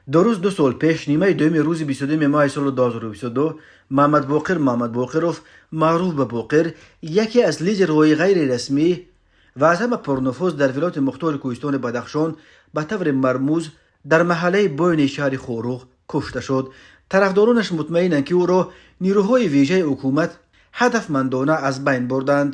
Дуруст 2 сол пеш, нимаи дуюми рӯзи 22 майи соли 2022, Маҳмадбоқир Маҳмадбоқиров, маъруф ба Боқир, яке аз лидерҳои ғайрирасмӣ ва аз ҳама пурнуфуз дар Вилояти Мухтори Кӯҳистони Бадахшон, ба таври мармуз дар маҳаллаи Бойни шаҳри Хоруғ кушта шуд. Тарафдоронаш мутмаинанд, ки ӯро нирӯҳои вижаи ҳукумат ҳадафмандона аз байн бурданд,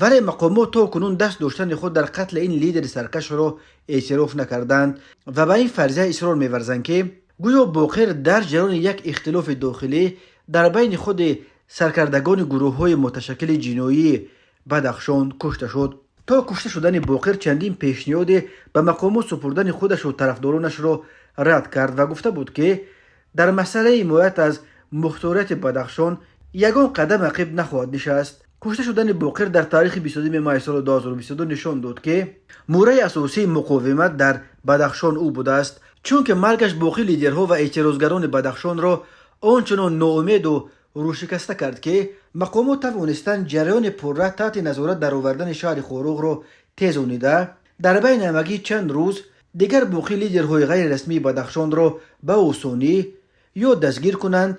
вале мақомот то кунун даст доштани худ дар қатли ин лидери саркашро эътироф накарданд ва ба ин фарзия исрор меварзанд, ки гӯё Боқир дар ҷараёни як ихтилофи дохилӣ дар байни худи саркардагони гурӯҳҳои муташаккили ҷиноии Бадахшон кушта шуд. То кушта шудани Боқир чандин пешниҳоде ба мақомот супурдани худашу тарафдоронашро рад кард ва гуфта буд, ки дар масъалаи ҳимоят аз мухторияти Бадахшон ягон қадам ақиб нахоҳад нишаст. Кушта шудани Боқир дар таърихи 22 май соли 2022 нишон дод, ки муҳраи асосии муқовимат дар Бадахшон ӯ будааст, чунки маргаш боқӣ лидерҳо ва эътирозгарони Бадахшонро он чунон ноумеду рӯҳшикаста кард, ки мақомот тавонистанд ҷараёни пурра таҳти назорат даровардани шаҳри Хоруғро тезонида, дар байни ҳамагӣ чанд рӯз дигар боқӣ лидерҳои ғайрирасмии Бадахшонро ба осонӣ ё дастгир кунанд,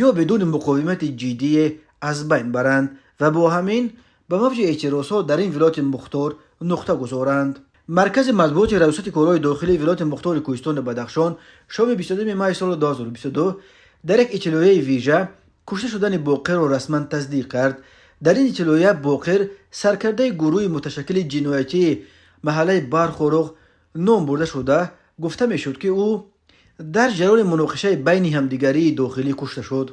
ё бидуни муқовимати ҷиддие аз байн баранд ва бо ҳамин ба мавҷи эътирозҳо дар ин вилояти мухтор нуқта гузоранд. Маркази матбуоти Раёсати корҳои дохилии Вилояти Мухтори Кӯҳистони Бадахшон шоми 22 май соли 2022 дар як иттилоияи вижа кушта шудани Боқирро расман тасдиқ кард. Дар ин иттилоия Боқир, саркардаи гурӯҳи муташаккили ҷиноятии маҳаллаи Бархоруғ, ном бурда шуда, гуфта мешуд, ки ӯ дар ҷараёни муноқишаи байни ҳамдигарии дохилӣ кушта шуд.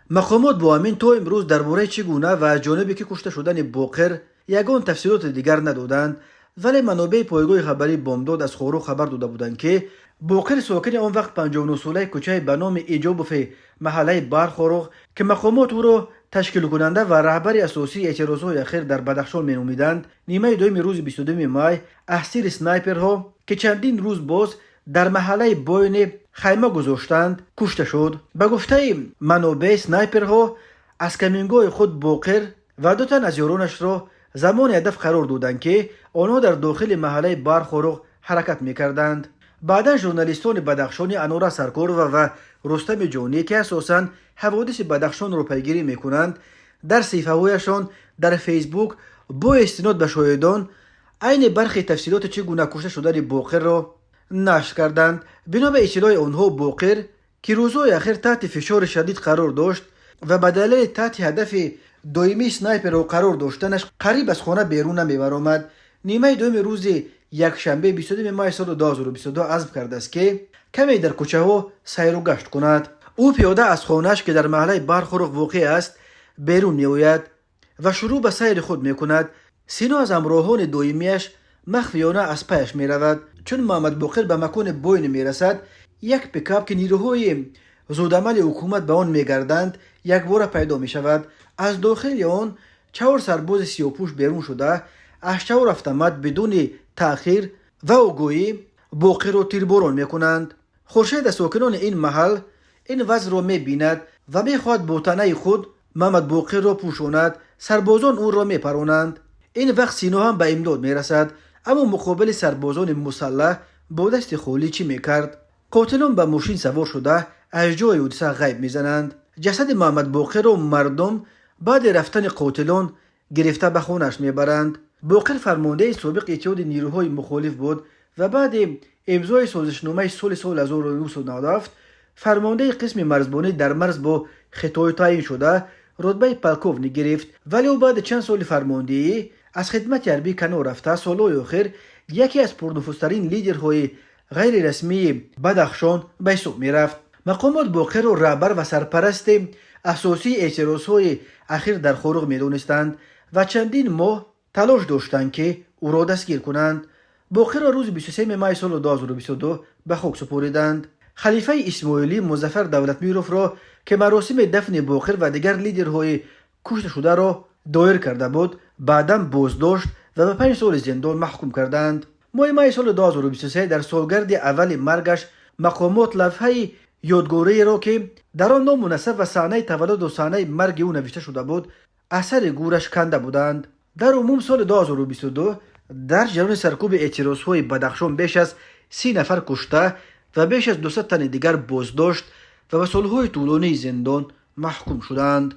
Мақомот бо ҳамин то имрӯз дар бораи чӣ гуна ва аз ҷониби ки кушта шудани Боқир ягон тафсилоти дигар надоданд, вале манобеи пойгоҳи хабарии Бомдод аз Хоруғ хабар дода буданд, ки Боқир, сокини он вақт 59-солаи кӯчаи ба номи Иҷобови маҳаллаи Бархоруғ, ки мақомот ӯро ташкилкунанда ва раҳбари асосии эътирозҳои ахир дар Бадахшон меномиданд, нимаи дуюми рӯзи 22 май асири снайперҳо, ки чандин рӯз боз дар маҳаллаи Бойне хайма гузоштанд, кушта шуд. Ба гуфтаи манобеъ, снайперҳо аз камингоҳи худ Боқир ва ду тан аз ёронашро замоне ҳадаф қарор доданд, ки онҳо дар дохили маҳаллаи Бархоруғ ҳаракат мекарданд. Баъдан журналистони бадахшонӣ Анора Саркорова ва Рустами Ҷонӣ, ки асосан ҳаводиси Бадахшонро пайгирӣ мекунанд, дар саҳифаҳояшон дар Фейсбук бо истинод ба шоҳидон айни бархе тафсилоти чӣ гуна кушта шудани Боқирро нашр карданд. Бино ба иттилои онҳо, Боқир, ки рӯзҳои ахир таҳти фишори шадид қарор дошт ва ба далели таҳти ҳадафи доимии снайперҳо қарор доштанаш қариб аз хона берун намебаромад, нимаи дуюми рӯзи якшанбе, 22 май соли 2022 азм кардааст, ки каме дар кӯчаҳо сайру гашт кунад. Ӯ пиёда аз хонааш, ки дар маҳаллаи Бархоруғ воқеъ аст, берун меояд ва шурӯъ ба сайри худ мекунад. Сино аз ҳамроҳони доимиаш махфиёна аз паяш меравад. Чун Муҳаммадбоқир ба макони Бойне мерасад, як пикап, ки нирӯҳои зудамали ҳукумат ба он мегарданд, якбора пайдо мешавад. Аз дохили он чаҳор сарбози сиёҳпӯш берун шуда, аз чаҳор автомат бидуни таъхир ва огоҳӣ Боқирро тирборон мекунанд. Хуршед аз сокинони ин маҳал ин вазъро мебинад ва мехоҳад бо танаи худ Муҳаммадбоқирро пӯшонад. Сарбозон ӯро мепаронанд. Ин вақт Сино ҳам ба имдод мерасад, аммо муқобили сарбозони мусаллаҳ бо дасти холӣ чӣ мекард? Қотилон ба мошин савор шуда, аз ҷои ҳодиса ғайб мезананд. Ҷасади Муҳаммадбоқирро мардум баъди рафтани қотилон гирифта, ба хонааш мебаранд. Боқир фармондеҳи собиқи иттиҳоди нирӯҳои мухолиф буд ва баъди имзои созишномаи соли 1997 фармондеҳи қисми марзбонӣ дар марз бо Хитой таъин шуда, рутбаи полковник гирифт. Вале ӯ баъди чанд соли фармондеҳӣ аз хидмати ҳарбӣ канор рафта, солҳои охир яке аз пурнуфузтарин лидерҳои ғайрирасмии Бадахшон ба ҳисоб мерафт. Мақомот Боқирро раҳбар ва сарпарасти асосии эътирозҳои ахир дар Хоруғ медонистанд ва чандин моҳ талош доштанд, ки ӯро дастгир кунанд. Боқирро рӯзи 23 май соли 2022 ба хок супориданд. Халифаи исмоилӣ Музаффар Давлатмировро, ки маросими дафни Боқир ва дигар лидерҳои кушташударо доир карда буд, баъдан боздошт ва ба 5 соли зиндон маҳкум карданд. Моҳи майи соли 2023, дар солгарди аввали маргаш, мақомот лавҳаи ёдгориеро, ки дар он ному насаб ва санаи таваллуду санаи марги ӯ навишта шуда буд, аз сари гӯраш канда буданд. Дар умум соли 2022 дар ҷараёни саркӯби эътирозҳои Бадахшон беш аз 30 нафар кушта ва ва беш аз 200 тани дигар боздошт ва ба солҳои тӯлонии зиндон маҳкум шуданд.